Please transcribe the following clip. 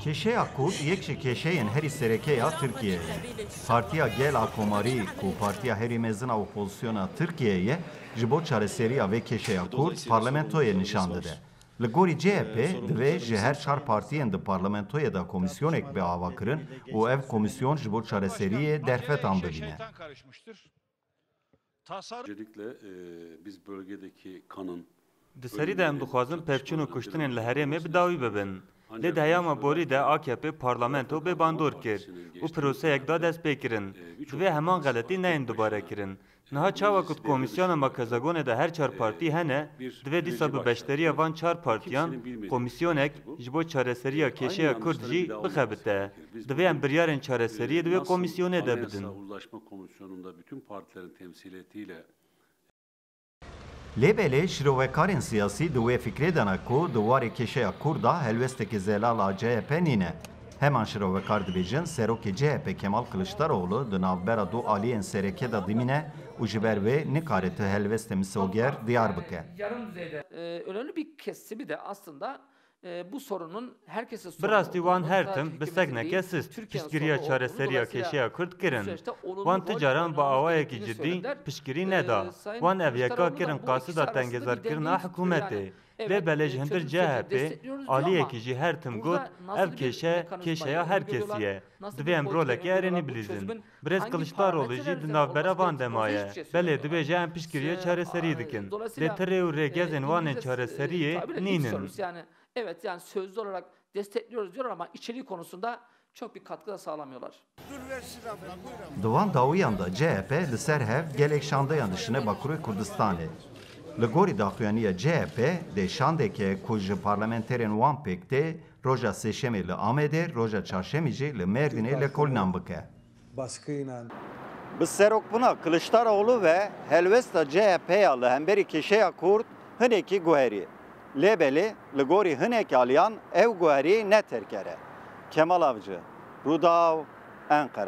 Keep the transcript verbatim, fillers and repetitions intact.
Kêşeya Kurd yek ji kêşeyên herî sereke ya Tirkiyeyê ye. Partiya Gel a Komarî, ku partiya herî mezin a opozisyona Tirkiyeyê ye, ji bo çareseriya vê kêşeya Kurd parlamentoyê nîşan dide. Li gorî C H P, divê ji her çar partiyên di parlamentoyê de komîsyonek be avakirin û ev komîsyon ji bo çareseriyê derfetan bibîne. Öncelikle e, biz bölgedeki kanın Di serî de em dixwazin pevçûn û kuştinên li herêmê bi dawî bibin. Lê di heyama borî de A K P parlamento bê bandor kir û proseyek da destpêkirin. Divê heman xeletî neyên dubare kirin. Niha çawa ku di Komîsyona Makezagonê de her çar partî hene, divê dîsa bi beşdariya van çar partiyan komîsyonek ji bo çareseriya kêşeya Kurd jî bixebite. Divê em biryarên çareseriyê di wê komîsyonê de bidin. Uzlaşma Komisyonu'nda bütün partilerin temsiliyetiyle Lê belê şirovekarên siyasî di wê fikrê de ne ku di warê kêşeya Kurd de helwesteke zelal a C H P nîne. Heman şirovekar dibêjin, serokê C H P Kemal Kiliçdaroglu di navbera du aliyên sereke de dimîne û ji ber wê nikare tu helwestê misoger diyar bike. Ee, önemli bir kesimi de aslında e, bu sorunun herkese Bi rastî wan her tim bi segneke sist piştgiriya çareseriya kêşeya Kurd kirin. Wan ti caran bi awayekî cidî piştgirî neda. Wan ev yeka kirin qasida tengezarkirina hikûmetê. Lê belê ji hundir C H P aliyekî jî her tim got, ev kêşe, kêşeya her kesî ye. Divê em rolekê erênî bilîzin. Birêz Kiliçdaroglu jî di navbera van de maye. Belê dibêje em piştgiriya çareseriyê dikin. Lê ti rê û rêgezên wan ên çareseriyê nînin. Evet, yani sözlü olarak destekliyoruz diyorlar ama içeriği konusunda çok bir katkı da sağlamıyorlar. Di van dawiyan de C H P li ser hev gelek şandeyan dişine Bakurê Kurdistanê. Li gorî daxuyaniya C H P dê şandeke ku ji parlamenterên wan pêk tê, roja Sêşemê li Amedê, roja Çarşemê jî li Mêrdînê lêkolînan bike. Bi serokbûna Kiliçdaroglu ve helwesta C H P ya li hemberî kêşeya Kurd hinekî guherî. Lê belê li gorî hinek aliyan ew guherî ne terker e. Kemal Avcı, Rûdaw, Enqere.